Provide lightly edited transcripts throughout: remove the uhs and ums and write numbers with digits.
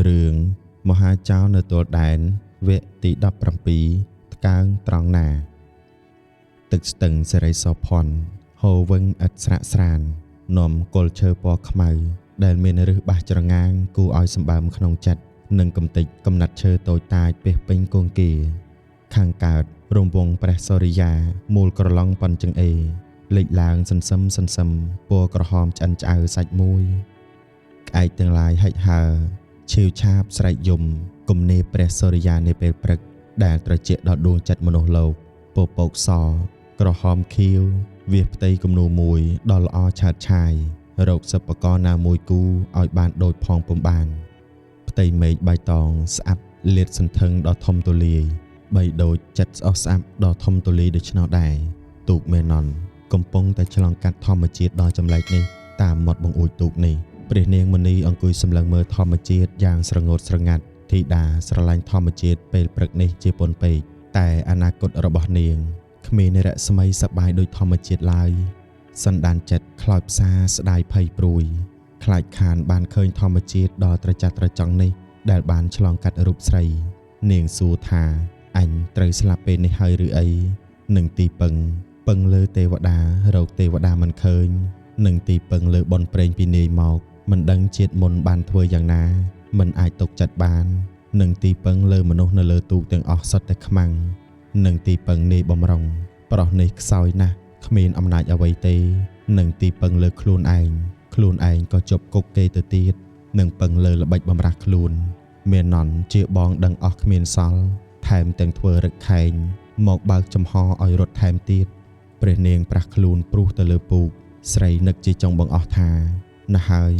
រឿងមហាចោរនៅទួលដែនវគ្គទី17ថ្កើងត្រង់ណាទឹកស្ទឹងសិរីសោភ័ណ្ឌហូរវឹងឥតស្រាកស្រាននាំគល់ឈើពណ៌ខ្មៅដែលមានឫសបាសច្រងាងគួរឲ្យសម្បើមក្នុងចិត្តនិងកំទេចកំណាត់ឈើតូចតាចពាសពេញគង្គគាខាងកើតរង្វង់ព្រះសូរិយាមូលក្រឡុងប៉ុនចង្អេលេចឡើងសន្សឹមសន្សឹមពណ៌ក្រហមឆ្អិនឆ្អៅសាច់មួយក្អែកទាំងឡាយហិចហើរឈីវឆាបស្រែកយំគំនាបព្រះសូរិយានាពេលព្រឹកដែលត្រជាក់ដល់ដួងចិត្តមនុស្សលោកពពកសក្រហមខៀវវាសផ្ទៃគំនូមួយដ៏ល្អឆើតឆាយរកសិប្បករណាមួយគូឲ្យបានដូចផងពុំបានផ្ទៃមេឃបៃតងស្អាប់លាតសន្ធឹងដ៏ធំទូលាយបីដូចចិត្តស្អុះស្អាប់ដ៏ធំទូលាយដូច្នោះដែរទូកមេណន់កំពុងតែឆ្លងកាត់ធម្មជាតិដ៏ចម្លែកនេះតាមមាត់បង្អួចទូកនេះព្រះនាងមនីអង្គុយសម្លឹងមើលធម្មជាតិយ៉ាងស្រងូតស្រងាត់ធីតាស្រឡាញ់ធម្មជាតិពេលព្រឹកនេះជាពន់ពេកតែអនាគតរបស់នាងគ្មានរស្មីសប្បាយដូចធម្មជាតិឡើយសន្តានចិត្តខ្លោចផ្សាស្ដាយភ័យព្រួយខ្លាចខានបានឃើញធម្មជាតិដ៏ត្រចះត្រចង់នេះដែលបានឆ្លងកាត់រូបស្រីនាងសួរថាអញត្រូវស្លាប់ពេលនេះហើយឬអីនឹងទីពឹងពឹងលើទេវតារកទេវតាមិនឃើញនឹងទីពឹងលើបុណ្យព្រេងពីនាយមកមិនដឹងជាតិមុនបានធ្វើយ៉ាងណាមិនអាចទុកចិត្តបាននឹងទីពឹងលើមនុស្សនៅលើទូកទាំងអស់សុទ្ធតែខ្មាំងនឹងទីពឹងនាយបំរុងប្រុសនេះខ្សោយណាស់គ្មានអំណាចអ្វីទេនឹងទីពឹងលើខ្លួនឯងខ្លួនឯងក៏ជប់គុកគេទៅទៀតនឹងពឹងលើល្បិចបំរាស់ខ្លួនមាននន់ជាបងដឹងអស់គ្មានសល់ថែមទាំងធ្វើរឹកខែងមកបើកចំហឲ្យរត់ថែមទៀតព្រះនាងប្រាស់ខ្លួនព្រុសទៅលើពូកស្រីនឹកជាចុងបង្អស់ថាណាស់ហើយ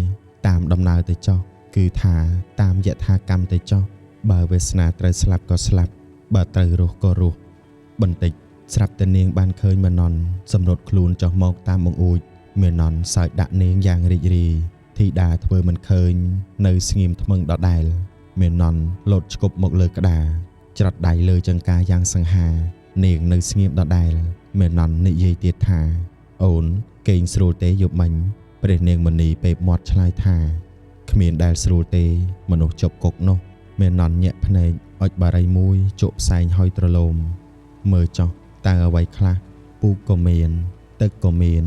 តាមដំណើរទៅចោះគឺថាតាមយថាកម្មទៅចោះបើវាសនាត្រូវស្លាប់ក៏ស្លាប់បើត្រូវរស់ក៏រស់បន្តិចស្រាប់តែនាងបានឃើញមេណន់សម្រុតខ្លួនចុះមកតាមបង្អួចមេណន់សើចដាក់នាងយ៉ាងរីករាយធីតាធ្វើមិនឃើញនៅស្ងៀមថ្មឹងដដែលមេណន់លោតឆ្គប់មកលើក្តារច្រត់ដៃលើចង្កាយ៉ាងសង្ហានាងនៅស្ងៀមដដែលមេណន់និយាយទៀតថាអូនគេងស្រួលទេយប់មិញព្រះនាងមនីពេបមាត់ឆ្លើយថាគ្មានដែលស្រួលទេមនុស្សជប់គុកនោះមេណន់ញាក់ភ្នែកអុចបារីមួយជក់ផ្សែងហុយទ្រលោមមើលចុះតើអ្វីខ្លះពូកក៏មានទឹកក៏មាន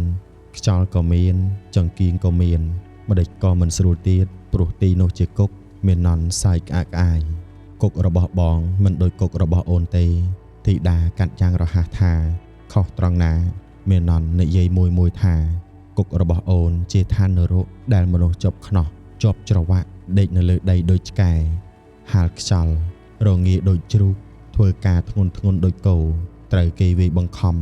ខ្យល់ក៏មានចង្គៀងក៏មានម្ដេចក៏មិនស្រួលទៀតព្រោះទីនោះជាគុកមេណន់សើចក្អាកក្អាយគុករបស់បងមិនដូចគុករបស់អូនទេធីតាកាត់យ៉ាងរហ័សថាខុសត្រង់ណាមេណន់និយាយមួយមួយថាគុករបស់អូនជាឋាននរកដែលមនុស្សជាប់ខ្នោះជាប់ច្រវាក់ដេកនៅលើដីដូចឆ្កែហាលខ្យល់រងាដូចជ្រូកធ្វើការធ្ងន់ធ្ងន់ដូចគោត្រូវគេវាយបង្ខំ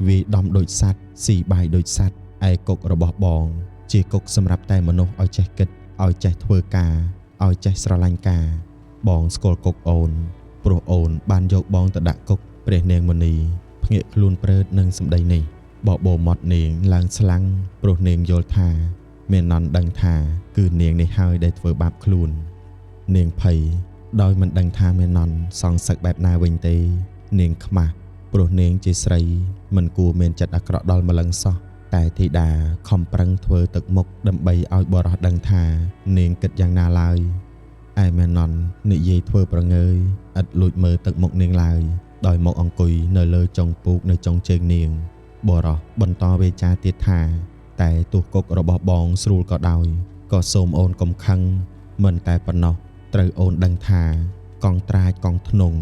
វាយដំដូចសត្វស៊ីបាយដូចសត្វឯគុករបស់បងជាគុកសម្រាប់តែមនុស្សឲ្យចេះគិតឲ្យចេះធ្វើការឲ្យចេះស្រឡាញ់ការបងស្គាល់គុកអូនព្រោះអូនបានយកបងទៅដាក់គុកព្រះនាងមនីភ្ញាក់ខ្លួនព្រឺតនឹងសម្ដីនេះបបោមាត់នាងឡើងស្លាំងព្រោះនាងយល់ថាមេណន់ដឹងថាគឺនាងនេះហើយដែលធ្វើបាបខ្លួននាងភ័យដោយមិនដឹងថាមេណន់សងសឹកបែបណាវិញទេនាងខ្មាស់ព្រោះនាងជាស្រីមិនគួរមានចិត្តអាក្រក់ដល់ម្លឹងសោះតែធីតាខំប្រឹងធ្វើទឹកមុខដើម្បីឲ្យបរោះដឹងថានាងគិតយ៉ាងណាឡើយឯមេណន់និយាយធ្វើប្រងើយឥតលួចមើលទឹកមុខនាងឡើយដោយមកអង្គុយនៅលើចុងពូកនៅចុងជើងនាងបរោះបន្តវេចាទៀតថាតែទោះគុករបស់បងស្រួលក៏ដោយក៏សូមអូនកុំខឹងមិនតែប៉ុណ្ណោះត្រូវអូនដឹងថាកង់ត្រាចកង់ធ្នង់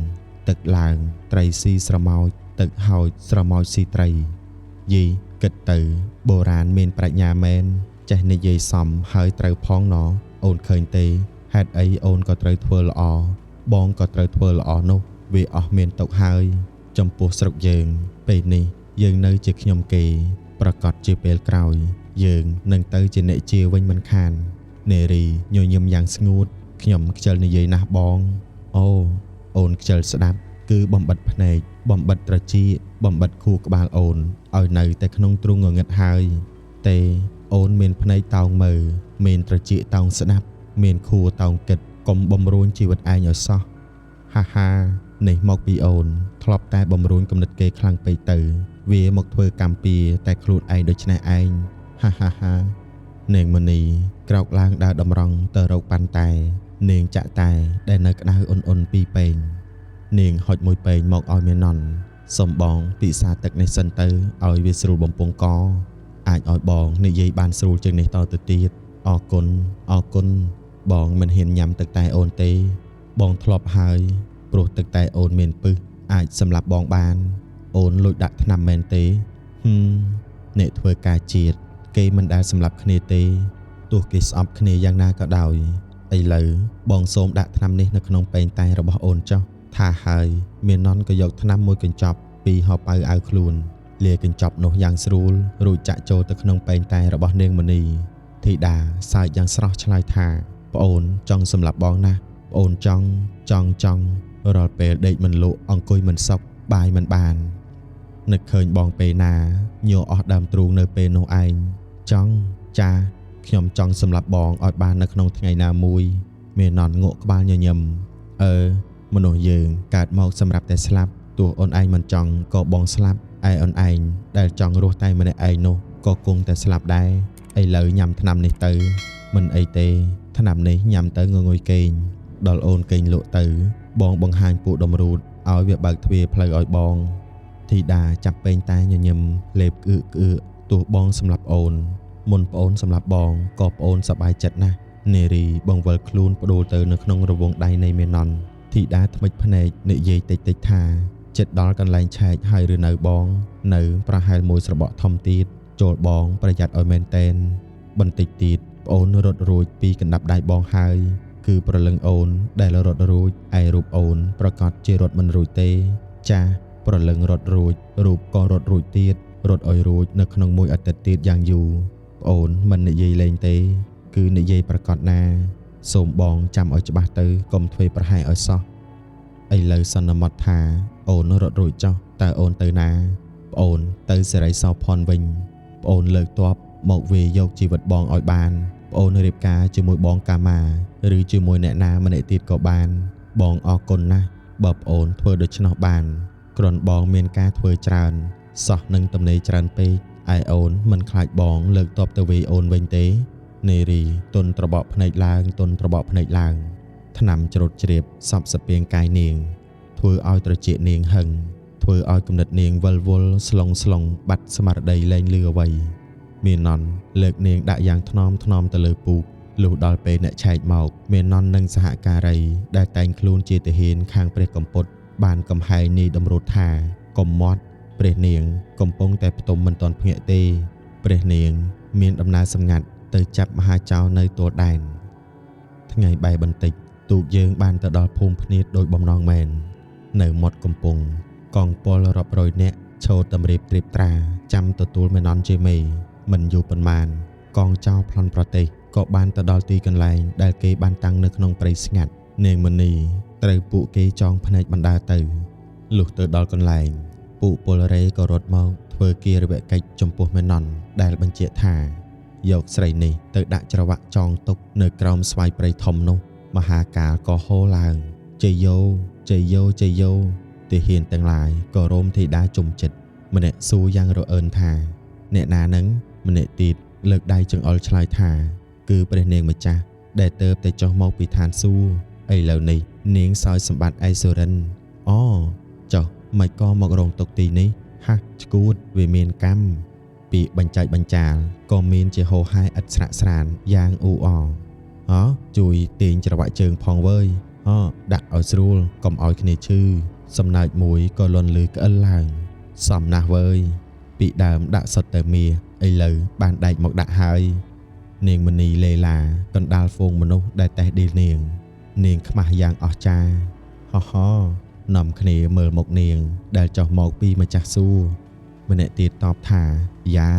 ទឹកឡើងត្រីស៊ីស្រមោចទឹកហោចស្រមោចស៊ីត្រីយីគិតទៅបុរាណមានប្រាជ្ញាមែនចេះនិយាយសមហើយត្រូវផងណអូនឃើញទេហេតុអីអូនក៏ត្រូវធ្វើល្អបងក៏ត្រូវធ្វើល្អនោះវាអស់មានទុកហើយចំពោះស្រុកយើងពេលនេះយើងនៅជាខ្ញុំគេប្រកាសជាពេលក្រោយយើងនឹងទៅជាអ្នកជាវិញមិនខាននារីញញឹមយ៉ាងស្ងួតខ្ញុំខ្ជិលនិយាយណាស់បងអូអូនខ្ជិលស្ដាប់គឺបំបិតភ្នែកបំបិតត្រចៀកបំបិតខួរក្បាលអូនឲ្យនៅតែក្នុងទ្រូងងងឹតហើយទេអូនមានភ្នែកតោងមើលមានត្រចៀកតោងស្ដាប់មានខួរតោងគិតកុំបំរួញជីវិតឯងឲ្យសោះហាហានេះមកពីអូនធ្លាប់តែបំរួញគំនិតគេខ្លាំងពេកទៅវាមកធ្វើកម្មពៀតែខ្លួនឯងដូច្នេះឯងហាហាហានាងមនីក្រោកឡើងដើរតម្រង់ទៅរកប៉ាន់តែ នាងចាក់តែដែលនៅក្តៅអ៊ុនៗពីរពែងនាងហុចមួយពែងមកឲ្យមេនន់សុំបងពិសាទឹកនេះសិនទៅឲ្យវាស្រួលបំពង់កអាចឲ្យបងនិយាយបានស្រួលជាងនេះតទៅទៀតអរគុណអរគុណបងមិនហ៊ានញ៉ាំទឹកតែអូនទេបងធ្លាប់ហើយព្រោះទឹកតែអូនមានពឹសអាចសម្លាប់បងបានអូនលួចដាក់ថ្នាំមែនទេអ្នកធ្វើការជាតិគេមិនដែលសម្លាប់គ្នាទេទោះគេស្អប់គ្នាយ៉ាងណាក៏ដោយឥឡូវបងសូមដាក់ថ្នាំនេះនៅក្នុងពែងតែរបស់អូនចុះថាហើយមាននន់ក៏យកថ្នាំមួយកញ្ចប់ពីហោប៉ៅអាវខ្លួនលាកញ្ចប់នោះយ៉ាងស្រួលរួចចាក់ចូលទៅក្នុងពែងតែរបស់នាងមនីធីតាសើចយ៉ាងស្រស់ឆ្លើយថាប្អូនចង់សម្លាប់បងណាស់ប្អូនចង់ចង់ចង់រាល់ពេលដេកមិនលក់អង្គុយមិនសុខបាយមិនបាននឹកឃើញបងពេលណាញ័រអស់ដើមទ្រូងនៅពេលនោះឯងចង់ចាខ្ញុំចង់សម្លាប់បងឲ្យបាននៅក្នុងថ្ងៃណាមួយមាននន់ងក់ក្បាលញញឹមអឺមនុស្សយើងកើតមកសម្រាប់តែស្លាប់ទោះអូនឯងមិនចង់ក៏បងស្លាប់ឯអូនឯងដែលចង់រស់តែម្នាក់ឯងនោះក៏គង់តែស្លាប់ដែរឥឡូវញ៉ាំថ្នាំនេះទៅមិនអីទេថ្នាំនេះញ៉ាំទៅងងុយគេងដល់អូនគេងលក់ទៅបងបង្ហាញពួកតម្រូតឲ្យវាបើកទ្វារផ្លូវឲ្យបងធីតាចាប់ពេងតែញញឹមលេបក្អឺកក្អឺកទោះបងសម្លាប់អូនមុនប្អូនសម្លាប់បងក៏ប្អូនសប្បាយចិត្តណាស់នារីបង្វិលខ្លួនផ្ដួលទៅនៅក្នុងរង្វង់ដៃនៃមេនន់ធីតាថ្មិចភ្នែកនិយាយតិចតិចថាចិត្តដល់កន្លែងឆែកហើយឬនៅបងនៅប្រហែលមួយស្របក់ធំទៀតចូលបងប្រយ័ត្នឲ្យមែនតែនបន្តិចទៀតប្អូនរត់រួចពីកណ្ដាប់ដៃបងហើយគឺប្រលឹងអូនដែលរត់រួចឯរូបអូនប្រកាសជារត់មិនរួចទេចាស់ប្រលឹងរត់រួចរូបក៏រត់រួចទៀតរត់ឲ្យរួចនៅក្នុងមួយអាទិត្យទៀតយ៉ាងយូរប្អូនមិននិយាយលេងទេគឺនិយាយប្រកាសណាសូមបងចាំឲ្យច្បាស់ទៅកុំធ្វើប្រហែសឲ្យសោះឥឡូវសន្មត់ថាអូនរត់រួចចុះតើអូនទៅណាប្អូនទៅសេរីសោភ័ណ្ឌវិញប្អូនលើកទ័ពមកវាយកជីវិតបងឲ្យបានប្អូនរៀបការជាមួយបងកាម៉ាឬជាមួយអ្នកណាម្នាក់ទៀតក៏បានបងអរគុណណាស់បើប្អូនធ្វើដូច្នោះបានគ្រាន់បងមានការធ្វើច្រើនសោះនឹងទំនេរច្រើនពេកឯអូនមិនខ្លាចបងលើកទ័ពទៅវាយអូនវិញទេនារីទន់ត្របកភ្នែកឡើងទន់ត្របកភ្នែកឡើងថ្នាំច្រូតជ្រាបសពសពាងកាយនាងធ្វើឲ្យត្រចៀកនាងហឹងធ្វើឲ្យគំនិតនាងវិលវល់ស្លងស្លងបាត់ស្មារតីលែងលឺអ្វីមាននន់លើកនាងដាក់យ៉ាងថ្នមថ្នមទៅលើពូកលុះដល់ពេលអ្នកឆែកមកមាននន់និងសហការីដែលតែងខ្លួនជាទាហានខាងព្រះកម្ពុតបានកំហែងនាយតម្រួតថាកុំមាត់ព្រះនាងកំពុងតែផ្ទុំមិនទាន់ភ្ញាក់ទេព្រះនាងមានដំណើរសម្ងាត់ទៅចាប់មហាចោរនៅទួលដែនថ្ងៃបែរបន្តិចទូកយើងបានទៅដល់ភូមិភ្នៀតដោយបំណងមែននៅមាត់កំពង់កងពលរាប់រយនាក់ឈរតម្រៀបត្រៀបត្រាចាំទទួលមេនន់ជាមេមិនយូរប៉ុន្មានកងចោរប្លន់ប្រទេសក៏បានទៅដល់ទីកន្លែងដែលគេបានតាំងនៅក្នុងព្រៃស្ងាត់នាងមនីត្រូវពួកគេចងភ្នែកបណ្ដើទៅលុះទៅដល់កន្លែងពួកពលរេក៏រត់មកធ្វើគារវកិច្ចចំពោះមេនន់ដែលបញ្ជាក់ថាយកស្រីនេះទៅដាក់ច្រវាក់ចងទុកនៅក្រោមស្វាយព្រៃធំនោះមហាកាលក៏ហូរឡើងជ័យយោជ័យយោជ័យយោទាហានទាំងឡាយក៏រោមធីតាជុំចិត្តម្នាក់សួរយ៉ាងរអើនថាអ្នកណានឹងម្នាក់ទៀតលើកដៃចង្អុលឆ្លើយថាគឺព្រះនាងម្ចាស់ដែលទៅតែចុះមកពីឋានសួគ៌ឥឡូវនេះនាងសោយសម្បត្តិឯសុរិនអូចុះមិនក៏មករងទុកទីនេះហាស់ឆ្កួតវាមានកម្មពាក្យបញ្ចែកបញ្ចាលក៏មានជាហោហែឥតស្រាក់ស្រានយ៉ាងអ៊ូអរហ៎ជួយទាញច្រវាក់ជើងផងវើយហ៎ដាក់ឲ្យស្រួលកុំឲ្យគ្នាឈឺសំណើចមួយក៏លន់លឺក្អិលឡើងសំណាស់វើយពីដើមដាក់សុទ្ធតែមាសឥឡូវបានដែកមកដាក់ហើយនាងមនីលេឡាកណ្ដាលហ្វូងមនុស្សដែលតេះឌីលនាងនាងខ្មាស់យ៉ាងអស្ចារ្យហោះហោនាំគ្នាមើលមុខនាងដែលចុះមកពីម្ចាស់សួគ៌ម្នាក់ទៀតតបថាយ៉ា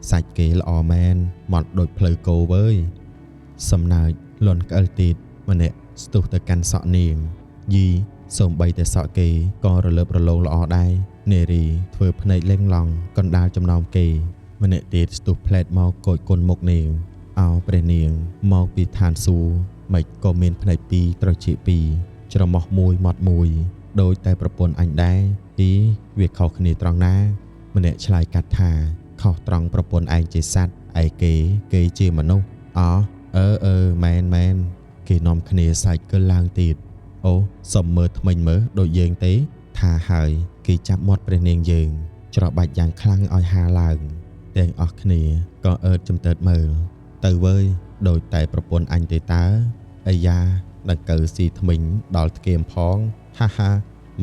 សាច់គេល្អមែនម៉ត់ដូចផ្លូវគោវើយសំណើចលន់ក្អិលទៀតម្នាក់ស្ទុះទៅកាន់សក់នាងយីសូម្បីតែសក់គេក៏រលើបរលោងល្អដែរនារីធ្វើភ្នែកលេងឡង់កណ្ដាលចំណោមគេម្នាក់ទៀតស្ទុះផ្លែតមកកូចគុណមុខនាងអោព្រះនាងមកពីឋានសួគ៌មិនក៏មានភ្នែកពីរត្រចៀកពីរច្រមុះមួយមាត់មួយដោយតែប្រពន្ធអញដែរអីវាខុសគ្នាត្រង់ណាម្នាក់ឆ្លើយកាត់ថាខុសត្រង់ប្រពន្ធឯងជាសត្វឯគេគេជាមនុស្សអអឺអឺមែនមែន គេនាំគ្នាសើចកិលឡើងទៀតអូសុំមើលថ្មិញមើលដូចយើងទេថាហើយគេចាប់មាត់ព្រះនាងយើងច្របាច់យ៉ាងខ្លាំងឲ្យហាឡើងទាំងអស់គ្នាក៏អើតចំតើតមើលទៅវើយដោយតែប្រពន្ធអញទេតើអាយ៉ាដង្កូវស៊ីថ្មិញដល់ធ្គាមផងហាហា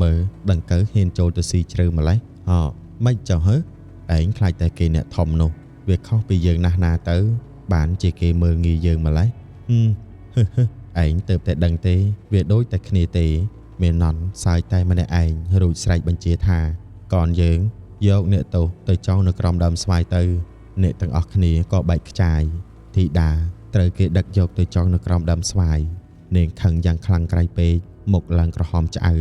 មើលដង្កូវហ៊ានចូលទៅស៊ីជ្រៅម្លេះហ៎មិនចុះហឺឯងខ្លាចតែគេអ្នកធំនោះវាខុសពីយើងណាស់ណាទៅបានជាគេមើលងាយយើងម្លេះហឹមហឺហឺឯងទៅតែដឹងទេវាដូចតែគ្នាទេមាននន់សើចតែម្នាក់ឯងរួចស្រែកបញ្ជាថាកនយើងយកអ្នកទោសទៅចងនៅក្រោមដើមស្វាយទៅអ្នកទាំងអស់គ្នាក៏បែកខ្ចាយធីតាត្រូវគេដឹកយកទៅចងនៅក្រោមដើមស្វាយនាងខឹងយ៉ាងខ្លាំងក្រៃពេកមុខឡើងក្រហមឆ្អៅ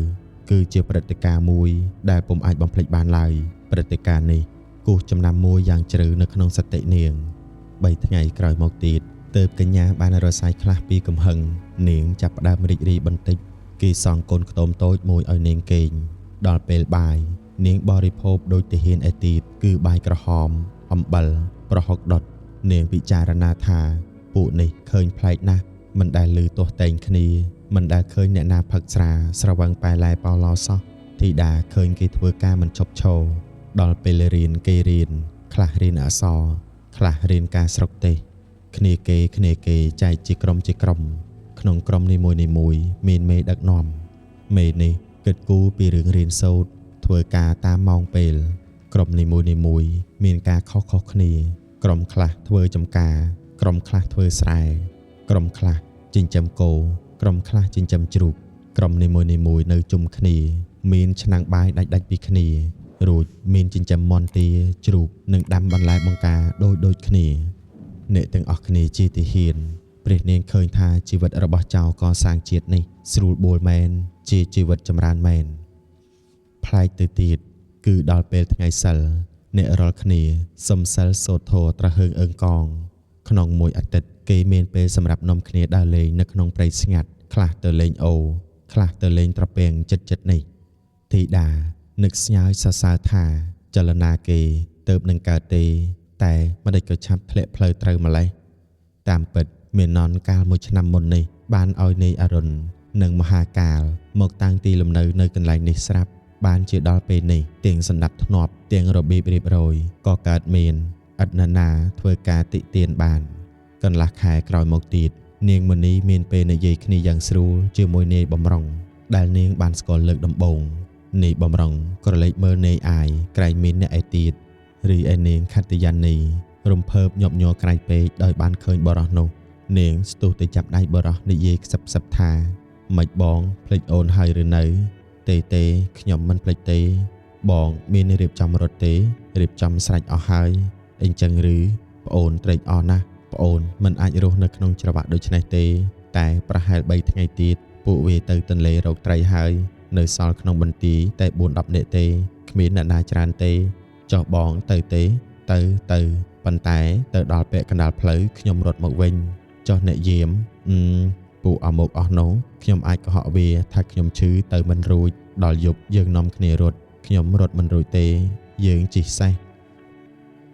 គឺជាព្រឹត្តិការណ៍មួយដែលពុំអាចបំភ្លេចបានឡើយព្រឹត្តិការណ៍នេះគូសចំណាំមួយយ៉ាងជ្រៅនៅក្នុងសតិនាង3ថ្ងៃក្រោយមកទៀតទើបកញ្ញាបានរសាយខ្លះពីកំហឹងនាងចាប់ផ្ដើមរីករាយបន្តិចគេសង់កូនខ្ទមតូចមួយឲ្យនាងគេងដល់ពេលបាយនាងបរិភោគដោយទាហានឯទៀតគឺបាយក្រហមអំបិលប្រហុកដុតនាងពិចារណាថាពួកនេះឃើញប្លែកណាស់មិនដែលឮទាស់តែងគ្នាមិនដែលឃើញអ្នកណាផឹកស្រាស្រវឹងប៉ែឡែប៉ោឡោសោះធីតាឃើញគេធ្វើការមិនឈប់ឈរដល់ពេលរៀនគេរៀនខ្លះរៀនអក្សរខ្លះរៀនការស្រុកទេសគ្នាគេចែកជាក្រុមជាក្រុមក្នុងក្រុមនីមួយៗមានមេដឹកនាំមេនេះគិតគូរពីរឿងរៀនសូត្រធ្វើការតាមម៉ោងពេលក្រុមនីមួយៗមានការខុសៗគ្នាក្រុមខ្លះធ្វើចំការក្រុមខ្លះធ្វើស្រែក្រុមខ្លះចិញ្ចឹមគោក្រុមខ្លះចិញ្ចឹមជ្រូកក្រុមនីមួយៗនៅជុំគ្នាមានឆ្នាំងបាយដាច់ៗពីគ្នារួចមានចិញ្ចឹមមាន់ទាជ្រូកនិងដាំបន្លែបង្ការដូចគ្នាអ្នកទាំងអស់គ្នាជាទាហានព្រះនាងឃើញថាជីវិតរបស់ចៅកសាងជាតិនេះស្រួលបួលមែនជាជីវិតចម្រើនមែនប្លែកទៅទៀតគឺដល់ពេលថ្ងៃសិលអ្នករាល់គ្នាសំសិលសូត្រធម៌ត្រហើងអើងកងក្នុងមួយអាទិត្យគេមានពេលសម្រាប់នាំគ្នាដើរលេងនៅក្នុងព្រៃស្ងាត់ខ្លះទៅលេងអូខ្លះទៅលេងត្រពាំងចិត្តនេះធីតានឹកស្ញើយសរសើរថាចលនាគេទៅនឹងកើតទេតែម្ដេចក៏ឆាប់ធ្លាក់ផ្លូវត្រូវម្លេះតាមពិតមាននន់កាលមួយឆ្នាំមុននេះបានឲ្យនាយអរុណនិងមហាកាលមកតាំងទីលំនៅនៅកន្លែងនេះស្រាប់បានជាដល់ពេលនេះទាំងសន្តាប់ធ្នាប់ទាំងរបៀបរៀបរយក៏កើតមានឥតណានាធ្វើការតិទៀនបានកន្លះខែក្រោយមកទៀតនាងមនីមានពេលនិយាយគ្នាយ៉ាងស្រួលជាមួយនាយបំរុងដែលនាងបានស្គាល់លើកដំបូងនាយបំរុងក្រឡេកមើលនាយអាយក្រែងមានអ្នកឯទៀតរីឯនាងខត្តយានីរំភើបញាប់ញ័រក្រៃពេកដោយបានឃើញបុរសនោះនាងស្ទុះទៅចាប់ដៃបុរសនិយាយខ្សឹបខ្សឹបថាម៉េចបងភ្លេចអូនហើយឬនៅទេខ្ញុំមិនភ្លេចទេបងមានរៀបចំរត់ទេរៀបចំស្រេចអស់ហើយអញ្ចឹងឬប្អូនត្រេកអរណាស់ប្អូនមិនអាចរស់នៅក្នុងច្រវាក់ដូចនេះទេតែប្រហែល3ថ្ងៃទៀតពួកវាទៅទន្លេរកត្រីហើយនៅសល់ក្នុងបន្ទាយតែ4-10នាក់ទេគ្មានអ្នកណាច្រើនទេចុះបងទៅទេទៅប៉ុន្តែទៅដល់ពាក់កណ្ដាលផ្លូវខ្ញុំរត់មកវិញចុះអ្នកយាមពួកអមុកអស់នោះខ្ញុំអាចកុហកវាថាខ្ញុំឈឺទៅមិនរួចដល់យប់យើងនាំគ្នារត់ខ្ញុំរត់មិនរួចទេយើងជិះសេះ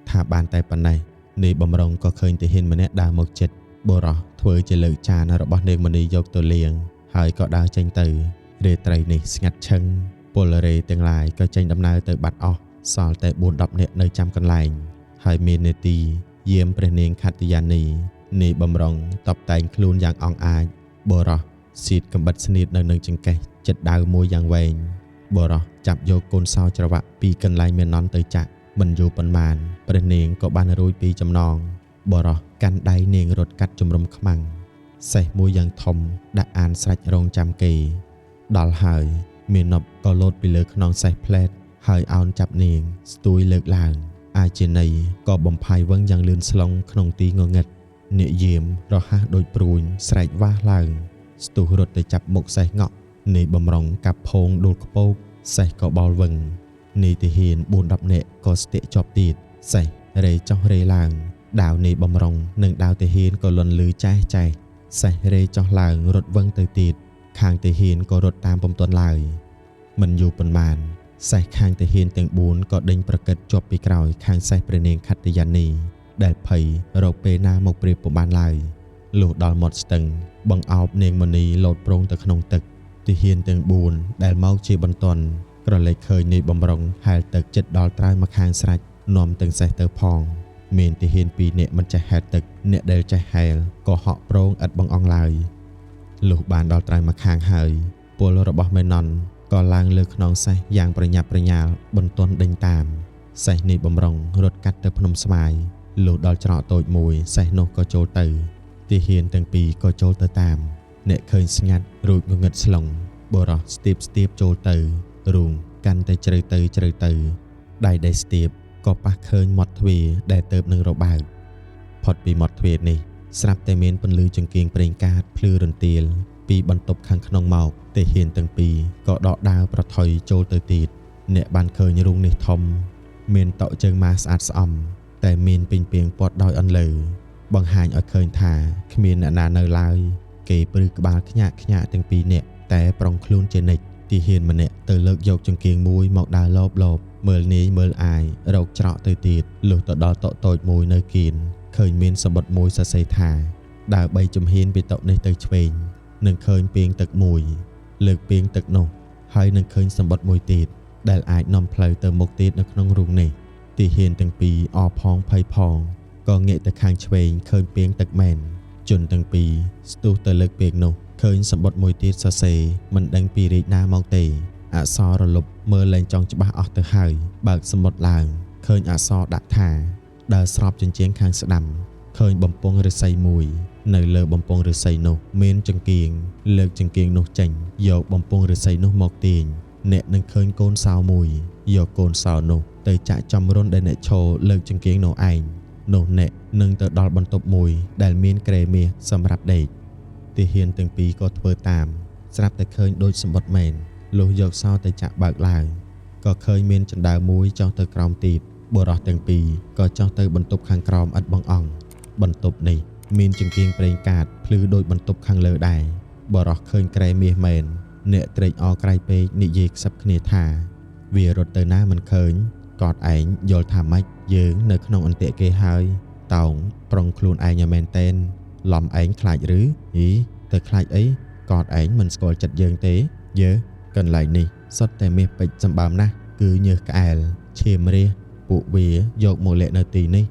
ថាបានតែប៉ុណ្ណេះនាយបំរុងក៏ឃើញទាហានម្នាក់ដើរមកចិត្តបុរសធ្វើជាលើកចានរបស់នាងមនីយកទៅលាងហើយក៏ដើរចេញទៅរាត្រីនេះស្ងាត់ឈឹងពលរេទាំងឡាយក៏ចេញដំណើរទៅបាត់អស់សល់តែ4-10នាក់នៅចាំកន្លែងហើយមាននាទីយាមព្រះនាងខត្តយានីនាយបំរុងតបតែងខ្លួនយ៉ាងអង់អាចបុរសសៀតកំបិតស្នៀតនៅនឹងចង្កេះចិត្តដាវមួយយ៉ាងវែងបុរសចាប់យកកូនសោច្រវាក់ពីកន្លែងមាននន់ទៅចាក់មិនយូរប៉ុន្មានព្រះនាងក៏បានរួចពីចំណងបុរសកាន់ដៃនាងរត់កាត់ជំរំខ្មាំងសេះមួយយ៉ាងធំដាក់អានស្រេចរងចាំគេដល់ហើយមាននប់ក៏លោតពីលើខ្នងសេះផ្លែតហើយអោនចាប់នាងស្ទួយលើកឡើងអាជាណីក៏បំផាយវឹងយ៉ាងលឿនស្លុងក្នុងទីងងឹតអ្នកយាមរហ័សដូចព្រួញស្រែកវ៉ាស់ឡើងស្ទុះរត់ទៅចាប់មុខសេះងក់នាយបំរុងកាប់ផោងដួលខ្ពោកសេះក៏បោលវឹងនាយទាហាន4-10នាក់ក៏ស្ទាក់ជាប់ទៀតសេះរេចុះរេឡើងដាវនាយបំរុងនិងដាវទាហានក៏លន់លឺចែះចែះសេះរេចុះឡើងរត់វឹងទៅទៀតខាងទាហានក៏រត់តាមពុំទាន់ឡើយមិនយូរប៉ុន្មានសេះខាងទាហានទាំង4ក៏ដេញប្រកិតជាប់ពីក្រោយខាងសេះព្រះនាងខត្តយានីដែលភ័យរកពេលណាមកព្រៀបពុំបានឡើយ លុះដល់មាត់ស្ទឹងបង្អោបនាងមនីលោតប្រងទៅក្នុងទឹកទាហានទាំង4ដែលមកជាបន្ទាន់ក្រឡេកឃើញនាយបំរុងហែលទឹកចិត្តដល់ត្រើយមកខាងស្រេចនាំទាំងសេះទៅផងមានទាហាន2នាក់មិនចេះហែលទឹកអ្នកដែលចេះហែលក៏ហក់ប្រងឥតបង្អង់ឡើយលុះបានដល់ត្រើយមកខាងហើយពលរបស់មេណន់ក៏ឡើងលើខ្នងសេះយ៉ាងប្រញាប់ប្រញាល់បន្ទាន់ដេញតាមសេះនេះបំរុងរត់កាត់ទៅភ្នំស្វាយលុះដល់ច្រកតូចមួយសេះនោះក៏ចូលទៅទាហានទាំងពីរក៏ចូលទៅតាមអ្នកឃើញស្ងាត់រួចងងឹតស្លុងបុរសស្ទាបស្ទាបចូលទៅរូងកាន់តែជ្រៅទៅជ្រៅទៅដៃដែលស្ទាបក៏ប៉ះឃើញមាត់ទ្វារដែលទៅនឹងរបើកផុតពីមាត់ទ្វារនេះស្រាប់តែមានពន្លឺចង្គៀងប្រេងកាតភ្លឺរន្ទាលពីបន្ទប់ខាងក្នុងមកទាហានទាំងពីរក៏ដកដាវប្រថុយចូលទៅទៀតអ្នកបានឃើញរូងនេះធំមានតុជើងម៉ាស្អាតស្អំតែមានពីងពាងព័ទ្ធដោយអន្លើបង្ហាញឲ្យឃើញថាគ្មានអ្នកណានៅឡើយគេព្រឺក្បាលខ្ញាក់ខ្ញាក់ទាំងពីរនាក់តែប្រុងខ្លួនជានិច្ចទាហានម្នាក់ទៅលើកយកចង្គៀងមួយមកដើរលបលបមើលនាយមើលអាយរកច្រកទៅទៀតលុះទៅដល់តុតូចមួយនៅគៀនឃើញមានសម្បត្តិមួយសរសេរថាដើរបីជំហានពីតុនេះទៅឆ្វេងនឹងឃើញពាងទឹកមួយលើកពាងទឹកនោះហើយនឹងឃើញសម្បត្តិមួយទៀតដែលអាចនាំផ្លូវទៅមុខទៀតនៅក្នុងរូងនេះទាហានទាំងពីរអផងភ័យផងក៏ងាកទៅខាងឆ្វេងឃើញពាងទឹកមែនជនទាំងពីរស្ទុះទៅលើកពាងនោះឃើញសម្បត្តិមួយទៀតសរសេរមិនដឹងពីរាជណាមកទេអក្សររលុបមើលលែងចង់ច្បាស់អស់ទៅហើយបើកសម្បត្តិឡើងឃើញអក្សរដាក់ថាដើរស្របជញ្ជាំងខាងស្ដាំឃើញបំពង់ឫស្សីមួយនៅលើបំពង់ឫស្សីនោះមានចង្គៀងលើកចង្គៀងនោះចេញយកបំពង់ឫស្សីនោះមកទាញអ្នកនឹងឃើញកូនសោមួយយកកូនសោនោះទៅចាក់ចំរុនដែលអ្នកឈរលើកចង្គៀងនោះឯងនោះអ្នកនឹងទៅដល់បន្ទប់មួយដែលមានគ្រែមាសសម្រាប់ដេកទាហានទាំងពីរក៏ធ្វើតាមស្រាប់តែឃើញដូចសម្បត្តិមែនលុះយកសោទៅចាក់បើកឡើងក៏ឃើញមានចណ្ដើមមួយចុះទៅក្រោមទៀតបុរសទាំងពីរក៏ចុះទៅបន្ទប់ខាងក្រោមឥតបង្អង់បន្ទប់នេះមានចង្គៀងប្រេងកាតភ្លឺដូចបន្ទប់ខាងលើដែរបុរសឃើញគ្រែមាសមែនអ្នកត្រេកអរក្រៃពេកនិយាយខ្សឹបគ្នាថាវារត់ទៅណាមិនឃើញកតឯងយល់ថាម៉េចយើងនៅក្នុងអន្ទាក់គេហើយតោងប្រុងខ្លួនឯងឲ្យមែនតែនឡំឯងខ្លាចឬអីទៅខ្លាចអីកតឯងមិនស្គាល់ចិត្តយើងទេយើកន្លែងនេះសុទ្ធតែមាសពេជ្រសម្បើមណាស់គឺញើសក្អែលឈាមរះពួកវាយកមកលាក់នៅទីនេះ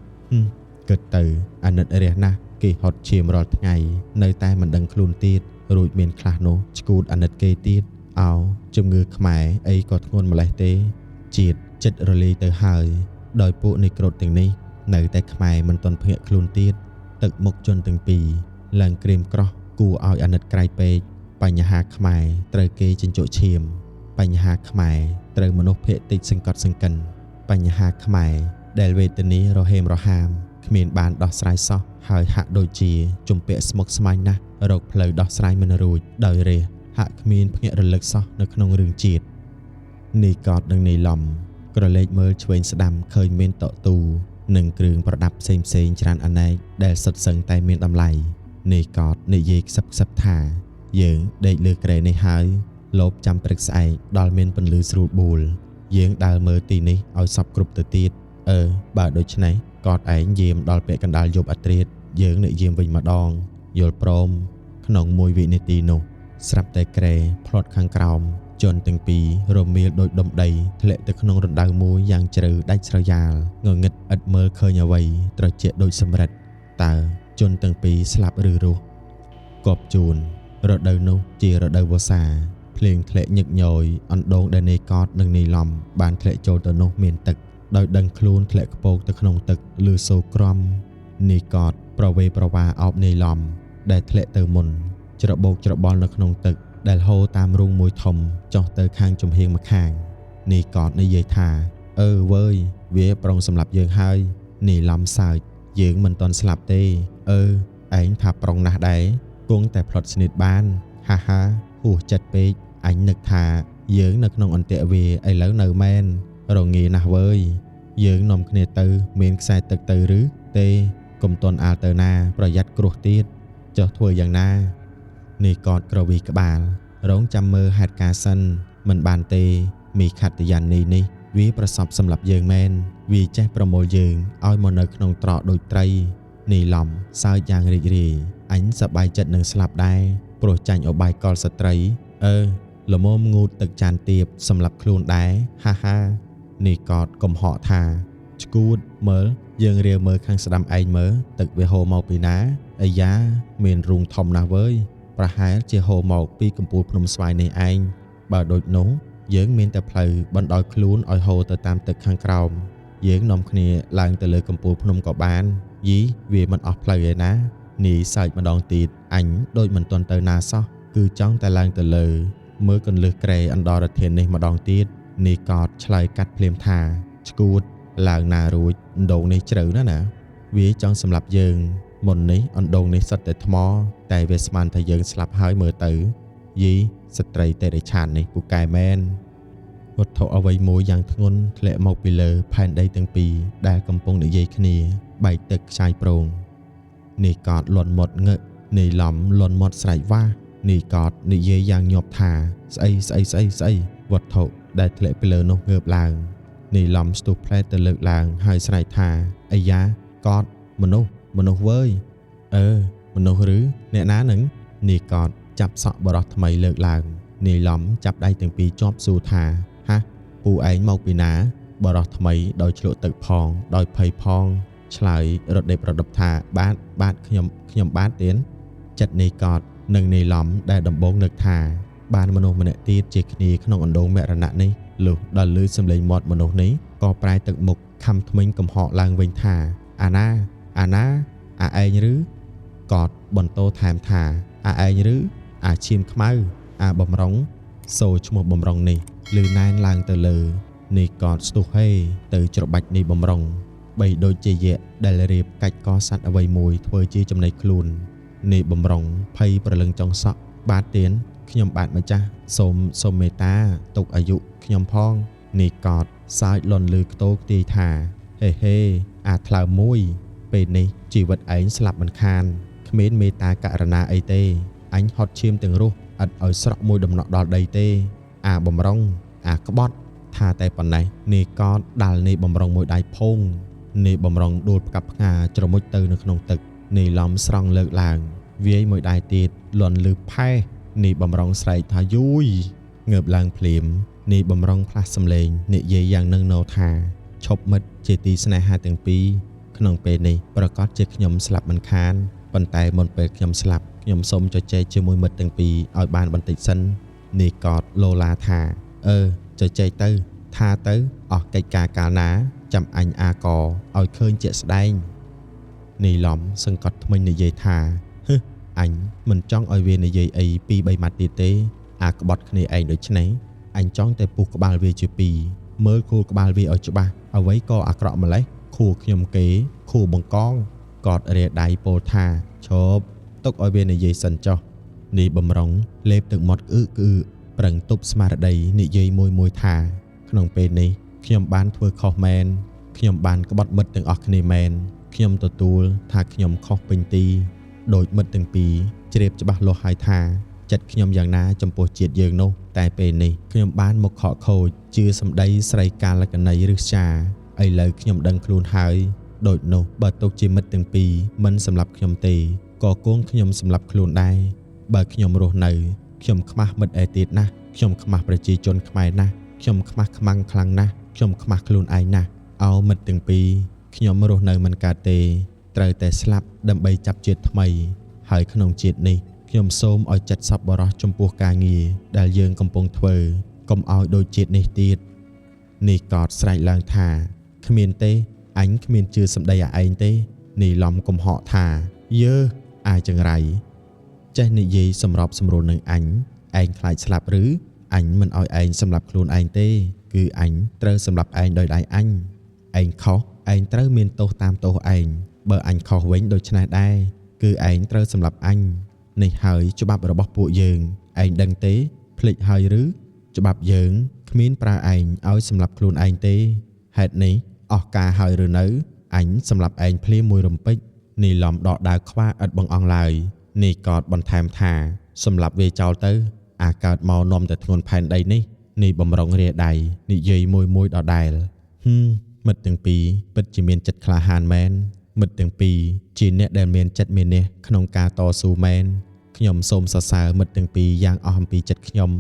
គិតទៅអាណិតរះណាស់គេហត់ឈាមរាល់ថ្ងៃនៅតែមិនដឹងខ្លួនទៀតរួចមានខ្លះនោះឆ្កួតអាណិតគេទៀតអោជំងឺខ្មែរអីក៏ធ្ងន់ម្លេះទេជាតិចិត្តរលាយទៅហើយដោយពួកនៃក្រូតទាំងនេះនៅតែខ្មែរមិនទាន់ភ្ញាក់ខ្លួនទៀតទឹកមុខជនទាំងពីរឡើងក្រៀមក្រោះគួរឲ្យអាណិតក្រៃពេកបញ្ហាខ្មែរត្រូវគេជញ្ជក់ឈាមបញ្ហាខ្មែរត្រូវមនុស្សភាគតិចសង្កត់សង្កិនបញ្ហាខ្មែរដែលវេទនារហេមរហាមគ្មានបានដោះស្រាយសោះហើយហាក់ដូចជាជំពាក់ស្មុគស្មាញណាស់រកផ្លូវដោះស្រាយមិនរួចដោយរះហាក់គ្មានភ្ញាក់រលឹកសោះនៅក្នុងរឿងជាតិនាយកតនិងនាយឡំក្រឡេកមើលឆ្វេងស្ដាំឃើញមានតុទូនិងគ្រឿងប្រដាប់ផ្សេងផ្សេងច្រើនអណែកដែលសុទ្ធសឹងតែមានតម្លៃនាយកតនិយាយខ្សឹបខ្សឹបថាយើងដេកលើគ្រែនេះហើយលបចាំព្រឹកស្អែកដល់មានពន្លឺស្រួលបួលយើងដើរមើលទីនេះឲ្យសពគ្រប់ទៅទៀតអឺបើដូច្នេះកតឯងយាមដល់ពាក់កណ្ដាលយប់អាត្រាតយើងនឹងយាមវិញម្ដងយល់ព្រមក្នុងមួយវិនាទីនោះស្រាប់តែគ្រែផ្្លាត់ខាងក្រោមជនទាំងពីររមៀលដូចដុំដីធ្លាក់ទៅក្នុងរណ្ដៅមួយយ៉ាងជ្រៅដាច់ស្រយាលងងឹតឥតមើលឃើញអ្វីត្រជាក់ដូចសម្រិតតើជនទាំងពីរស្លាប់ឬរស់គប់ជួនរដូវនោះជារដូវវស្សាភ្លៀងធ្លាក់ញឹកញយអណ្ដូងដែលនាយកតនិងនាយឡំបានធ្លាក់ចូលទៅនោះមានទឹកដោយដឹងខ្លួនធ្លាក់ខ្ពកទៅក្នុងទឹកឬសូក្រំនាយកតប្រវេប្រវាអោបនាយឡំដែលធ្លាក់ទៅមុនច្របូកច្របល់នៅក្នុងទឹកដែលហូរតាមរូងមួយធំចុះទៅខាងចំហៀងម្ខាងនាយកតនិយាយថាអឺវើយវាប្រុងសម្លាប់យើងហើយនាយឡំសើចយើងមិនទាន់ស្លាប់ទេអឺឯងថាប្រុងណាស់ដែរគង់តែផ្លត់ស្និតបានហាហាហួសចិត្តពេកអញនឹកថាយើងនៅក្នុងអន្ទាក់វាឥឡូវនៅមែនរងាណាស់វើយយើងនាំគ្នាទៅមានខ្សែទឹកទៅឬទេកុំទាន់អាលទៅណាប្រយ័ត្នគ្រោះទៀតចុះធ្វើយ៉ាងណានាយកតក្រវីក្បាលរងចាំមើលហេតុការណ៍សិនមិនបានទេមីខត្តយានីនេះវាប្រសពសម្រាប់យើងមែនវាចេះប្រមូលយើងឲ្យមកនៅក្នុងត្រកដូចត្រីនាយឡំសើចយ៉ាងរីករាយ អញសប្បាយចិត្តនឹងស្លាប់ដែរព្រោះចាញ់ឧបាយកលស្ត្រីអឺល្មមងូតទឹកចានទៀបសម្រាប់ខ្លួនដែរហាហានេះកតកំហកថាឆ្កួតមើលយើងរាវមើលខាងស្ដាំឯងមើលទឹកវាហូរមកពីណាអាយ៉ាមានរូងធំណាស់វើយប្រហែលជាហូរមកពីកំពូលភ្នំស្វាយនេះឯងបើដូចនោះយើងមានតែផ្លូវបណ្ដោយខ្លួនឲ្យហូរទៅតាមទឹកខាងក្រោមយើងនាំគ្នាឡើងទៅលើកំពូលភ្នំក៏បានយីវាមិនអស់ផ្លូវឯណានេះសើចម្ដងទៀតអញដូចមិនទាន់ទៅណាសោះគឺចង់តែឡើងទៅលើមើលកន្លឹះក្រែអណ្ដរធាននេះម្ដងទៀតនេះកតឆ្លើយកាត់ភ្លាមថាឆ្កួតឡើងណារួចអណ្ដូងនេះជ្រៅណាស់ណាវាចង់សម្លាប់យើងមុននេះអណ្ដូងនេះសុទ្ធតែថ្មតែវាស្មានថាយើងស្លាប់ហើយមើលទៅយីស្ត្រីតិរិឆាននេះពូកែមែនវត្ថុអ្វីមួយយ៉ាងធ្ងន់ធ្លាក់មកពីលើផែនដីទាំងពីរដែលកំពុងនិយាយគ្នាបែកទឹកខ្ចាយប្រងនេះកតលន់មាត់ងឹកនេះឡំលន់មាត់ស្រែកវ៉ានេះកតនិយាយយ៉ាងញាប់ថាស្អីស្អីស្អីស្អីវត្ថុដែលធ្លាក់ពីលើនោះងើបឡើងនេះឡំស្ទុះផ្លែទៅលើកឡើងហើយស្រែកថាអាយ៉ាកតមនុស្សមនុស្សវើយអឺមនុស្សឬអ្នកណានឹងនេះកតចាប់សក់បរោះថ្មីលើកឡើងនេះឡំចាប់ដៃទាំងពីរជាប់សួរថាហាពូឯងមកពីណាបរោះថ្មីដោយឆ្លក់ទឹកផងដោយភ័យផងឆ្លើយរដេបរដប់ថាបាទបាទខ្ញុំបាទទៀនចិត្តនេះកតនិងនេះឡំដែលដំបងនឹកថាបានមនុស្សម្នាក់ទៀតជាគ្នាក្នុងអណ្ដូងមរណៈនេះលុះដល់ឮសំឡេងមាត់មនុស្សនេះក៏ប្រែទឹកមុខខំថ្មិញកំហកឡើងវិញថាអាណាអាណាអាឯងឬកតបន្តថែមថាអាឯងឬអាឈាមខ្មៅអាបំរុងសូឈ្មោះបំរុងនេះឮណែនឡើងទៅលើនេះកតស្ទុះហេទៅច្របាច់នេះបំរុងបីដូចជាយៈដែលរៀបកាច់កសัตว์អ្វីមួយធ្វើជាចំណីខ្លួននេះបំរុងភ័យប្រលឹងចង់សក់បាទទៀនខ្ញុំបាទម្ចាស់សូមមេត្តាទុកអាយុខ្ញុំផងនេះកតសើចលន់លឺខ្ទោខ្ទាយថាហេហេអាថ្លើមមួយពេលនេះជីវិតឯងស្លាប់មិនខានគ្មានមេត្តាករណាអីទេអញហត់ឈាមទាំងរស់ឥតឲ្យស្រក់មួយដំណក់ដល់ដីទេអាបំរុងអាក្បត់ថាតែប៉ុណ្ណេះនេះកតដាល់នេះបំរុងមួយដៃផោងនេះបំរុងដួលផ្កាប់ផ្ងាច្រមុជទៅនៅក្នុងទឹកនេះឡំស្រង់លើកឡើងវាយមួយដៃទៀតលន់លឺផេះនេះបំរុងស្រែកថាយូយងើបឡើងភ្លាមនេះបំរុងផ្លាស់សំឡេងនិយាយយ៉ាងនឹងណោថាឈប់មិត្តជាទីស្នេហាទាំងពីរក្នុងពេលនេះប្រកាសជាខ្ញុំស្លាប់មិនខានប៉ុន្តែមុនពេលខ្ញុំស្លាប់ខ្ញុំសូមជជែកជាមួយមិត្តទាំងពីរឲ្យបានបន្តិចសិននេះកតឡូឡាថាអឺជជែកទៅថាទៅអស់កិច្ចការកាលណាចាំអញអាកឲ្យឃើញជាក់ស្ដែងនេះឡំសង្កត់ថ្មិញនិយាយថាហឹអញមិនចង់ឲ្យវានិយាយអីពីរបីម៉ាត់ទៀតទេអាក្បត់គ្នាឯងដូច្នេះអញចង់តែពុះក្បាលវាជាពីរមើលគូក្បាលវាឲ្យច្បាស់អ្វីក៏អាក្រក់ម្លេះខួខ្ញុំគេខួបង្កងកតរាដៃពោលថាឈប់ទុកឲ្យវានិយាយសិនចុះនេះបំរុងលេបទឹកមាត់ក្អឹកក្អឺប្រឹងទប់ស្មារតីនិយាយមួយមួយថាក្នុងពេលនេះខ្ញុំបានធ្វើខុសមែនខ្ញុំបានក្បត់មិត្តទាំងអស់គ្នាមែនខ្ញុំទទួលថាខ្ញុំខុសពេញទីដោយមិត្តទាំងពីរជ្រាបច្បាស់លាស់ហើយថាចិត្តខ្ញុំយ៉ាងណាចំពោះជាតិយើងនោះតែពេលនេះខ្ញុំបានមកខកខូចជឿសម្ដីស្រីកាលកណីឬសាឥឡូវខ្ញុំដឹងខ្លួនហើយដូចនោះបើទុកជាមិត្តទាំងពីរមិនសម្រាប់ខ្ញុំទេក៏គង់ខ្ញុំសម្រាប់ខ្លួនដែរបើខ្ញុំរស់នៅខ្ញុំខ្មាស់មិត្តឯទៀតណាស់ខ្ញុំខ្មាស់ប្រជាជនខ្មែរណាស់ខ្ញុំខ្មាស់ខ្មាំងខ្លាំងណាស់ខ្ញុំខ្មាស់ខ្លួនឯងណាស់អោមិត្តទាំងពីរខ្ញុំរស់នៅមិនកើតទេត្រូវតែស្លាប់ដើម្បីចាប់ជាតិថ្មីហើយក្នុងជាតិនេះខ្ញុំសូមឲ្យចិត្តសប្បុរសចំពោះការងារដែលយើងកំពុងធ្វើកុំឲ្យដូចជាតិនេះទៀតនេះកតស្រែកឡើងថាគ្មានទេអញគ្មានជឿសម្ដីអាឯងទេនេះឡំកំហកថាយើអាចង្រៃចេះនិយាយសម្របសម្រួលនឹងអញឯងខ្លាចស្លាប់ឬអញមិនឲ្យឯងសម្លាប់ខ្លួនឯងទេគឺអញត្រូវសម្លាប់ឯងដោយដៃអញឯងខុសឯងត្រូវមានទោសតាមទោសឯងបើអញខុសវិញដូច្នេះដែរគឺឯងត្រូវសម្លាប់អញនេះហើយច្បាប់របស់ពួកយើងឯងដឹងទេភ្លេចហើយឬច្បាប់យើងគ្មានប្រើឯងឲ្យសម្លាប់ខ្លួនឯងទេហេតុនេះអស់ការហើយឬនៅអញសម្លាប់ឯងភ្លាមមួយរំពេចនេះឡំដកដាវខ្វាឥតបង្អង់ឡើយនេះកតបន្ថែមថាសម្លាប់វាចោលទៅអាកើតមកនាំតែធ្ងន់ផែនដីនេះនេះបំរុងរាដៃនិយាយមួយមួយដដែលមិត្តទាំងពីរពិតជាមានចិត្តក្លាហានមែន មិត្តទាំងពីរជាអ្នកដែលមានចិត្តមានះក្នុងការតស៊ូមែនខ្ញុំសូមសរសើរមិត្តទាំងពីរយ៉ាងអស់អំពីចិត្តខ្ញុំ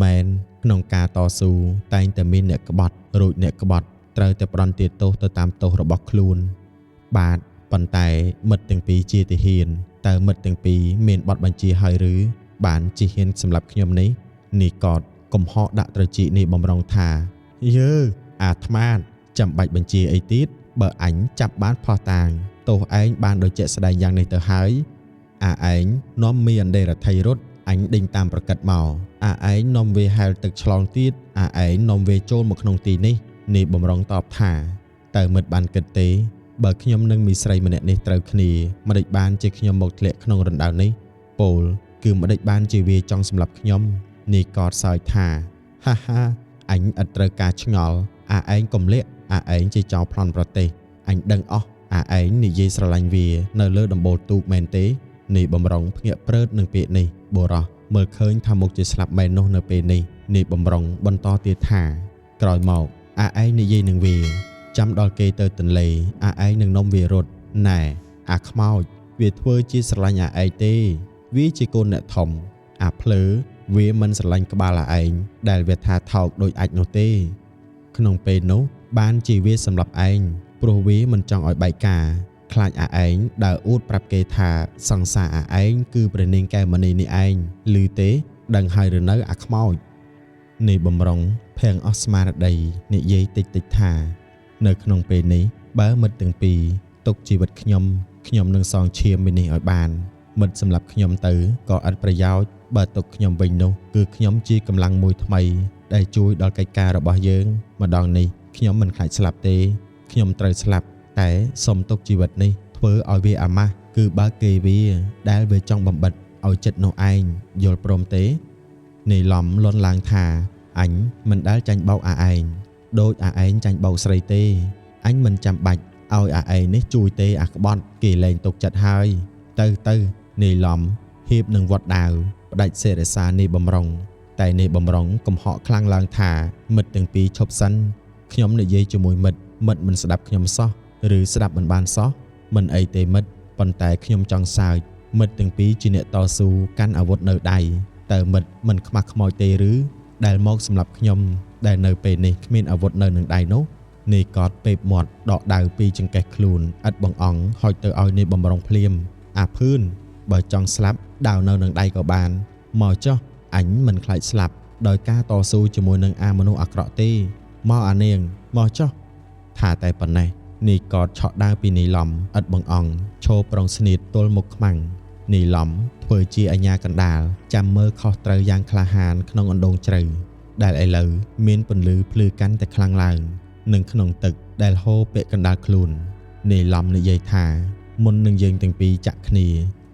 មែនក្នុងការតស៊ូតែងតែមានអ្នកក្បត់រួចអ្នកក្បត់ត្រូវតែផ្ដន្ទាទោសទៅតាមទោសរបស់ខ្លួនបាទប៉ុន្តែមិត្តទាំងពីរជាទាហានតើមិត្តទាំងពីរមានបទបញ្ជាហើយឬបានជាហ៊ានសម្រាប់ខ្ញុំនេះនេះកតកំហកដាក់ត្រចៀកនេះបំរុងថាយើអាត្មាចាំបាច់បញ្ជាអីទៀតបើអញចាប់បានផោះតាងទោសឯងបានដូចជាក់ស្ដែងយ៉ាងនេះទៅហើយអាឯងនាំមីអន្តេរថីរត់អញដេញតាមប្រកាត់មកអាឯងនាំវាហែលទឹកឆ្លងទៀតអាឯងនាំវាចូលមកក្នុងទីនេះនេះបំរុងតបថាតើមិត្តបានគិតទេបើខ្ញុំនិងមីស្រីម្នាក់នេះត្រូវគ្នាម្ដេចបានជាខ្ញុំមកធ្លាក់ក្នុងរណ្ដៅនេះពោលគឺម្ដេចបានជាវាចង់សម្លាប់ខ្ញុំនេះកតសើចថាហាហាអញឥតត្រូវការឆ្ងល់អាឯងកុំលាក់អាឯងជាចោរប្លន់ប្រទេសអញដឹងអស់អាឯងនិយាយស្រឡាញ់វានៅលើដំបូលទូកមែនទេនេះបំរុងភ្ញាក់ព្រឺតនឹងពាក្យនេះបុរសមើលឃើញថាមុខជាស្លាប់មែននោះនៅពេលនេះនេះបំរុងបន្តទៀតថាក្រោយមកអាឯងនិយាយនឹងវាចាំដល់គេទៅទន្លេអាឯងនឹងនំវារត់ណែអាខ្មោចវាធ្វើជាស្រឡាញ់អាឯងទេវាជាកូនអ្នកធំអាភ្លើវាមិនស្រឡាញ់ក្បាលអាឯងដែលវាថាថោកដូចអាចនោះទេក្នុងពេលនោះបានជាវាសម្លាប់ឯងព្រោះវាមិនចង់ឲ្យបែកការខ្លាចអាឯងដើរអួតប្រាប់គេថាសង្សារអាឯងគឺព្រះនាងកែវមณีនេះឯងឮទេដឹងហើយឬនៅអាខ្មោចនេះបំរុងភាំងអស់ស្មារតីនិយាយតិចតិចថានៅក្នុងពេលនេះបើមិត្តទាំងពីរទុកជីវិតខ្ញុំខ្ញុំនឹងសងឈាមមីនេះឲ្យបានមិត្តសម្រាប់ខ្ញុំទៅក៏ឥតប្រយោជន៍បើទុកខ្ញុំវិញនោះគឺខ្ញុំជាកម្លាំងមួយថ្មីដែលជួយដល់កិច្ចការរបស់យើងម្ដងនេះខ្ញុំមិនខ្លាចស្លាប់ទេខ្ញុំត្រូវស្លាប់តែសូមទុកជីវិតនេះធ្វើឲ្យវាអាម៉ាស់គឺបើគេវាដែលវាចង់បំបិតឲ្យចិត្តនោះឯងយល់ព្រមទេនេះឡំលន់ឡើងថាអញមិនដែលចាញ់បោកអាឯងដូចអាឯងចាញ់បោកស្រីទេអញមិនចាំបាច់ឲ្យអាឯងនេះជួយទេអាក្បត់គេលែងទុកចិត្តហើយទៅទៅនេះឡំហៀបនឹងវត្តដាវផ្ដាច់សេរសានេះបំរុងតែនេះបំរុងកំហកខ្លាំងឡើងថាមិត្តទាំងពីរឈប់សិនខ្ញុំនិយាយជាមួយមិត្តមិត្តមិនស្ដាប់ខ្ញុំសោះឬស្ដាប់មិនបានសោះមិនអីទេមិត្តប៉ុន្តែខ្ញុំចង់សើចមិត្តទាំងពីរជាអ្នកតស៊ូកាន់អាវុធនៅដៃតើមិត្តមិនខ្មាស់ខ្មោចទេឬដែលមកសម្រាប់ខ្ញុំដែលនៅពេលនេះគ្មានអាវុធនៅនឹងដៃនោះនេះកតពេបមាត់ដកដាវពីចង្កេះខ្លួនឥតបងអង្គហុចទៅឲ្យនេះបំរុងភ្លាមអាភឿនបើចង់ស្លាប់ដាវនៅនឹងដៃក៏បានមកចុះអញមិនខ្លាចស្លាប់ដោយការតស៊ូជាមួយនឹងអាមនុស្សអាក្រក់ទេមកអានាងមកចុះថាតែប៉ុណ្ណេះនេះកតឆក់ដាវពីនីឡំឥតបងអង្គឈរប្រុងស្នៀតទល់មុខខ្មាំងនីឡំធ្វើជាអាញាកណ្ដាលចាំមើលខុសត្រូវយ៉ាងក្លាហានក្នុងអណ្ដូងជ្រៅដែលឥឡូវមានពន្លឺភ្លឺកាន់តែខ្លាំងឡើងនិងក្នុងទឹកដែលហូរពាក់កណ្ដាលខ្លួននីឡំនិយាយថាមុននឹងយើងទាំងពីរចាក់គ្នា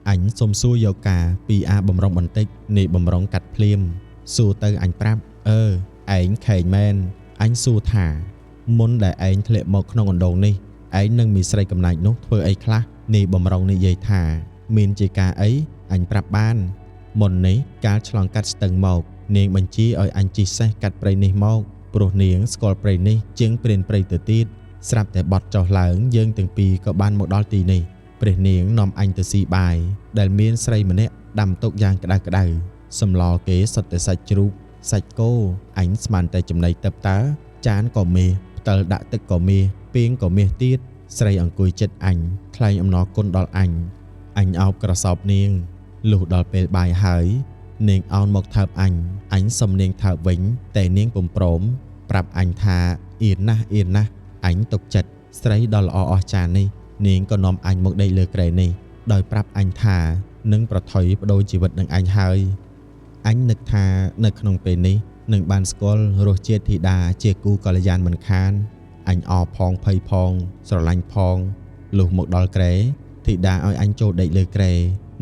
អញសុំសួរយកការពីអាបំរុងបន្តិចនេះបំរុងកាត់ភ្លាមសួរទៅអញប្រាប់អឺឯងខែងមែនអញសួរថាមុនដែលឯងធ្លាក់មកក្នុងអណ្ដូងនេះឯងនឹងមានស្រីកំណាចនោះធ្វើអីខ្លះនេះបំរុងនិយាយថាមានជាការអីអញប្រាប់បានមុននេះកាលឆ្លងកាត់ស្ទឹងមកនាងបញ្ជាឲ្យអញជិះសេះកាត់ព្រៃនេះមកព្រោះនាងស្គាល់ព្រៃនេះជាងព្រានព្រៃទៅទៀតស្រាប់តែបត់ចុះឡើងយើងទាំងពីរក៏បានមកដល់ទីនេះព្រះនាងនាំអញទៅស៊ីបាយដែលមានស្រីម្នាក់ដាំទុកយ៉ាងក្តៅក្តៅសម្លគេសុទ្ធតែសាច់ជ្រូកសាច់គោអញស្មានតែចំណីទឹកតើចានក៏មាសផ្តិលដាក់ទឹកក៏មាសពាងក៏មាសទៀតស្រីអង្គុយចិត្តអញថ្លែងអំណរគុណដល់អញអញអោបក្រសោបនាងលុះដល់ពេលបាយហើយនាងអោនមកថើបអញអញសុំនាងថើបវិញតែនាងពុំព្រមប្រាប់អញថាអៀនណាស់អៀនណាស់អញទុកចិត្តស្រីដ៏ល្អអស្ចារ្យនេះនាងក៏នាំអញមកដេកលើគ្រែនេះដោយប្រាប់អញថានឹងប្រថុយបដូរជីវិតនឹងអញហើយអញនឹកថានៅក្នុងពេលនេះនឹងបានស្គាល់រសជាតិធីតាជាគូកល្យានមិនខានអញអរផងភ័យផងស្រឡាញ់ផងលុះមកដល់គ្រែធីតាឲ្យអញចូលដេកលើគ្រែ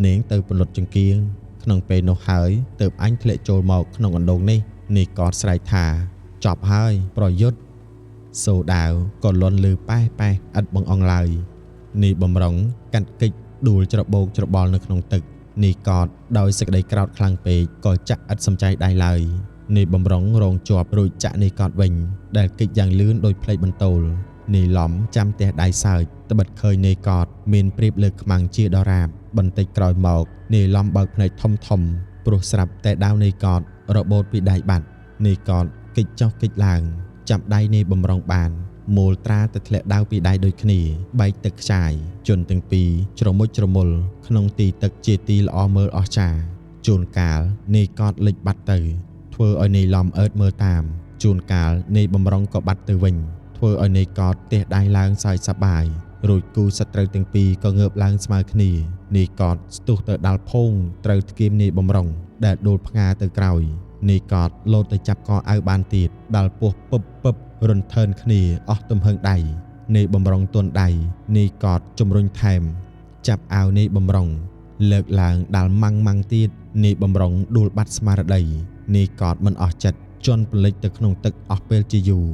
នាងទៅពន្លត់ចង្គៀងក្នុងពេលនោះហើយទើបអញធ្លាក់ចូលមកក្នុងអណ្ដូងនេះនេះកតស្រែកថាចប់ហើយប្រយុទ្ធសូដាវក៏លន់លឺប៉ែប៉ែឥតបងអងឡើយនេះបំរុងកាត់កិច្ចដួលច្របូកច្របល់នៅក្នុងទឹកនេះកតដោយសេចក្តីក្រោធខ្លាំងពេកក៏ចាក់ឥតសំចៃដៃឡើយនេះបំរុងរងជាប់រួចចាក់នេះកតវិញដែលកិច្ចយ៉ាងលឿនដោយផ្លេកបន្ទោល នាយឡំចាំទះដៃសើច ត្បិតឃើញនាយកតមានប្រៀបលើខ្មាំងជាដរាប បន្តិចក្រោយមក នាយឡំបើកភ្នែកធំធំ ព្រោះស្រាប់តែដាវនាយកតរបូតពីដៃបាត់ នាយកតគេចចុះគេចឡើង ចាប់ដៃនាយបំរុងបាន មូលត្រាទៅធ្លាក់ដាវពីដៃដូចគ្នា បែកទឹកខ្ចាយ ជនទាំងពីរជ្រមុជជ្រមុលក្នុងទីទឹកជាទីល្អមើលអស្ចារ្យ ជួនកាលនាយកតលិចបាត់ទៅ ធ្វើឲ្យនាយឡំអើតមើលតាម ជួនកាលនាយបំរុងក៏បាត់ទៅវិញ ធ្វើឲ្យនាយកតទះដៃឡើងសើចសប្បាយ រួចគូសត្រូវទាំងពីរក៏ងើបឡើងស្មើគ្នា នាយកតស្ទុះទៅដាល់ផោងត្រូវធ្គាមនាយបំរុងដែលដួលផ្ងាទៅក្រោយ នាយកតលោតទៅចាប់កអាវបានទៀត ដាល់ពោះពឹបពឹបរន្ធើនគ្នាអស់ទំហឹងដៃ នាយបំរុងទន់ដៃ នាយកតជំរុញថែម ចាប់អាវនាយបំរុងលើកឡើងដាល់ម៉ាំងម៉ាំងទៀត នាយបំរុងដួលបាត់ស្មារតី នាយកតមិនអស់ចិត្តជន់ពលិចទៅក្នុងទឹកអស់ពេលជាយូរ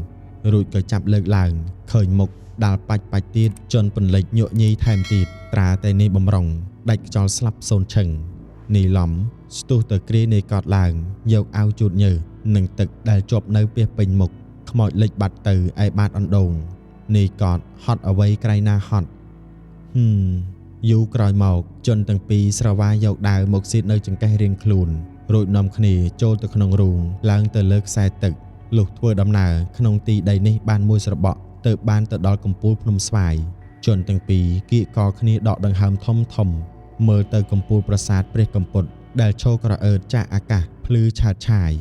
រួចក៏ចាប់លើកឡើង ឃើញមុខដាល់បាច់បាច់ទៀត ជន់ពលិចញក់ញីថែមទៀត ត្រាតែនាយបំរុងដាច់ខ្យល់ស្លាប់សូន្យឈឹង នាយឡំស្ទុះទៅគ្រានាយកតឡើង យកអាវជូតញើសនិងទឹកដែលជាប់នៅពាសពេញមុខ ខ្មោចលិចបាត់ទៅឯបាតអណ្ដូង នាយកតហត់អ្វីក្រៃណាហត់ហឹមយូរក្រោយមក ជនទាំងពីរស្រវាយកដាវមកស៊ីតនៅចង្កេះរៀងខ្លួន រួចនាំគ្នាចូលទៅក្នុងរូងឡើងទៅលើខ្សែទឹក លុះធ្វើដំណើរក្នុងទីដីនេះបានមួយស្របក់ ទើបបានទៅដល់កំពូលភ្នំស្វាយ ជនទាំងពីរគៀកកគ្នាដកដង្ហើមធំធំ មើលទៅកំពូលប្រាសាទព្រះកំពតដែលឈរក្រអឺតចាកអាកាសភ្លឺឆើតឆាយ